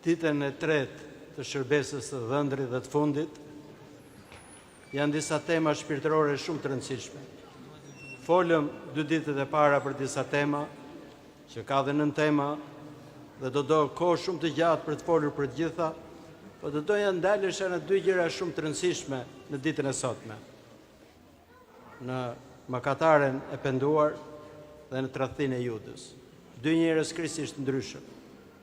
Ditën e tretë të shërbesës së dhëndrit dhe të fundit, janë disa tema shpirtërore shumë të rëndësishme. Folëm dy ditët e para për disa tema, që ka dhe nëntema, dhe do do kohë shumë të gjatë për të folur për të gjitha, po do doja ndalesha në dy gjëra shumë të rëndësishme në ditën e sotme. Në mëkataren e penduar dhe në tradhtinë e Judës. Dy njerëz krejtësisht të ndryshëm,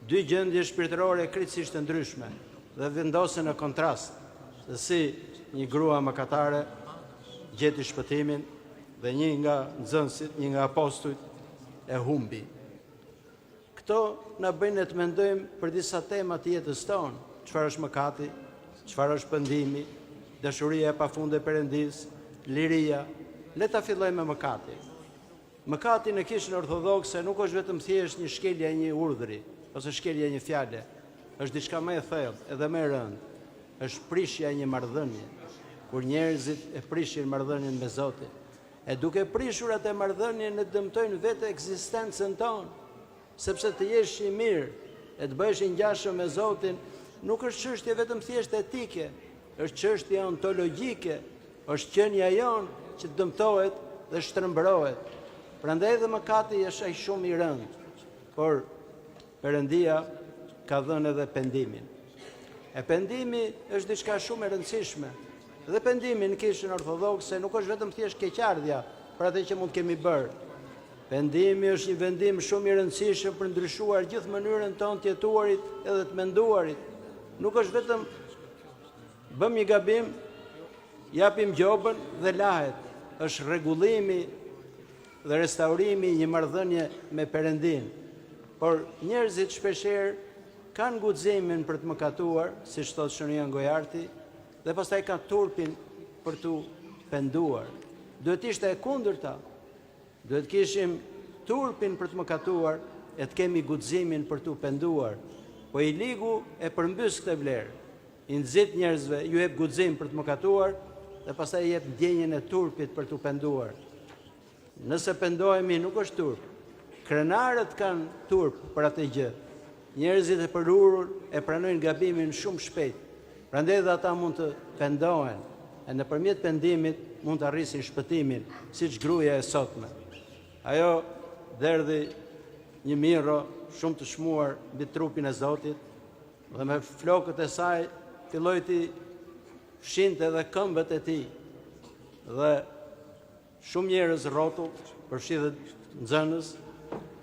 dy gjendje shpirtërore krejtësisht të ndryshme dhe vendosen në kontrast se si një grua mëkatare gjeti shpëtimin dhe një nga nxënësit, një nga apostujt e humbi. Këto na bëjnë ne të mendojmë për disa tema të jetës tonë, çfarë është mëkati, çfarë është pendimi, dashuria e pafund e Perëndisë, liria. Le ta fillojmë me mëkatin. Mëkati në Kishën Ortodokse nuk është vetëm thjesht një shkelje e një urdhri ose shkelje e një fjale. Është diçka më e thellë edhe më e rëndë. Është prishja e një marrëdhënie, kur njerëzit e prishin marrëdhënien me Zotin. E duke prishur atë marrëdhënie ne dëmtojmë vetë ekzistencën tonë, sepse të jesh i mirë e të bëhesh i ngjashëm me Zotin nuk është çështje vetëm thjesht etike, është çështje ontologjike, është qenia jonë që dëmtohet dhe shtrembërohet. Prandaj edhe mëkati është aq shumë i rëndë, por Perëndia ka dhënë edhe pendimin. E pendimi është diçka shumë e rëndësishme. Dhe pendimi në Kishën Ortodokse nuk është vetëm thjesht keqardhja për atë që mund të kemi bërë. Pendimi është një vendim shumë i rëndësishëm për ndryshuar gjithë mënyrën tonë të jetuarit edhe të menduarit. Nuk është vetëm bëmë një gabim, japim gjobën dhe lahet. Është rregullimi dhe restaurimi i një marrëdhënie me Perëndinë. Por njerëzit shpeshherë kanë guximin për të mëkatuar, siç thotë Shën Joan Gojarti, dhe pastaj kanë turpin për t'u penduar. Duhet të ishte e kundërta. Duhet të kishim turpin për të mëkatuar e të kemi guximin për t'u penduar. Po i ligu e përmbys këtë vlerë. I nxit njerëzve, ju jep guxim për të mëkatuar dhe pastaj i jep ndjenjën e turpit për t'u penduar. Nëse pendohemi nuk është turp. Krenarët kanë turp për atë gjë. Njerëzit e përulur e pranojnë gabimin shumë shpejt. Prandaj dhe ata mund të pendohen, e nëpërmjet pendimit mund të arrisin shpëtimin, siç gruaja e sotme. Ajo derdhi një mirro shumë të çmuar mbi trupin e Zotit dhe me flokët e saj filloi t'i fshinte edhe këmbët e tij. Dhe Shumë njerëz rrotull, përfshi dhe nxënës,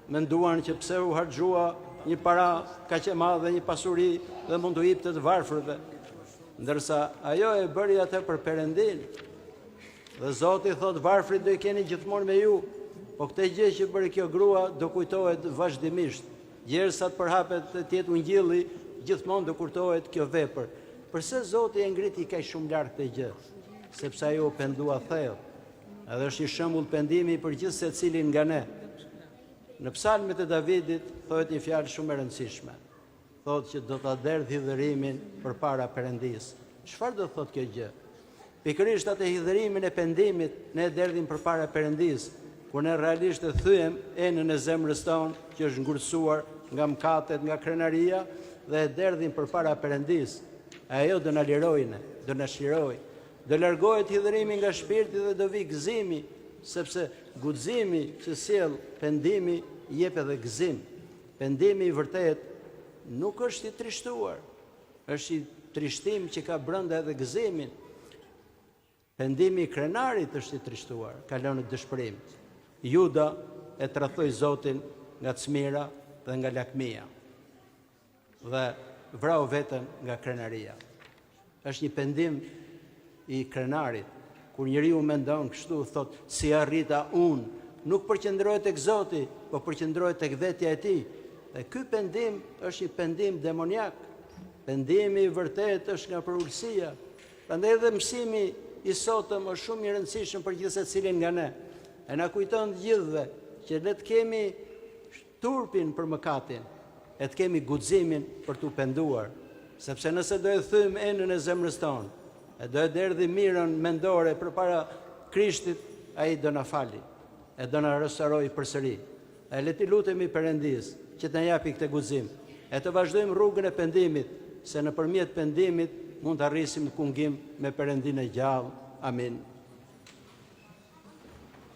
menduan që pse u harxhua një para kaq e madhe, një pasuri dhe mund t'u jipte të varfërve. Ndërsa ajo e bëri atë për Perëndinë. Dhe Zoti thotë varfrit do i keni gjithmonë me ju, po këtë gjë që bëri kjo grua do kujtohet vazhdimisht. Gjersa të përhapet të jetë ungjilli, gjithmonë do kujtohet kjo vepër. Përse Zoti e ngriti kaq shumë lart këtë gjë? Sepse ajo u pendua thellë. Edhe është një shembull pendimi për gjithsecilin nga ne. Në psalmet e Davidit thohet një fjalë shumë e rëndësishme. Thotë që do ta derdh hidhërimin përpara Perëndisë. Çfarë do të thotë kjo gjë? Pikërisht atë hidhërimin e pendimit ne e derdhim përpara Perëndisë, kur ne realisht e thyem enën e zemrës tonë që është ngurtësuar nga mëkatet, nga krenaria dhe e derdhim përpara Perëndisë. E ajo do na lirojë ne, do na çlirojë. Do largohet hidhërimi nga shpirti dhe do vijë gëzimi, sepse guximi që sjell pendimi jep edhe gëzim. Pendimi i vërtetë nuk është i trishtuar, është një trishtim që ka brenda edhe gëzimin. Pendimi i krenarit është i trishtuar, kalon në dëshpërim. Juda e tradhtoi Zotin nga cmira dhe nga lakmia. Dhe vrau veten nga krenaria. Është një pendim i krenarit. Kur njeriu mendon kështu, thotë, si arrita unë, nuk përqendrohet tek Zoti, po përqendrohet tek vetja e tij. Dhe ky pendim është një pendim demoniak. Pendimi i vërtetë është nga përulësia. Prandaj edhe mësimi i sotëm është shumë i rëndësishëm për gjithsecilin nga ne. E na kujton të gjithëve që le të kemi turpin për mëkatin e të kemi guximin për t'u penduar, sepse nëse do e thyejmë enën e zemrës tonë e do e derdhim mirën mendore përpara Krishtit, ai do na fali e do na restaurojë përsëri. E le t'i lutemi Perëndisë që të na japi këtë guxim. E të vazhdojmë rrugën e pendimit, se nëpërmjet pendimit mund të arrisim në kungim me Perëndinë e gjallë. Amin.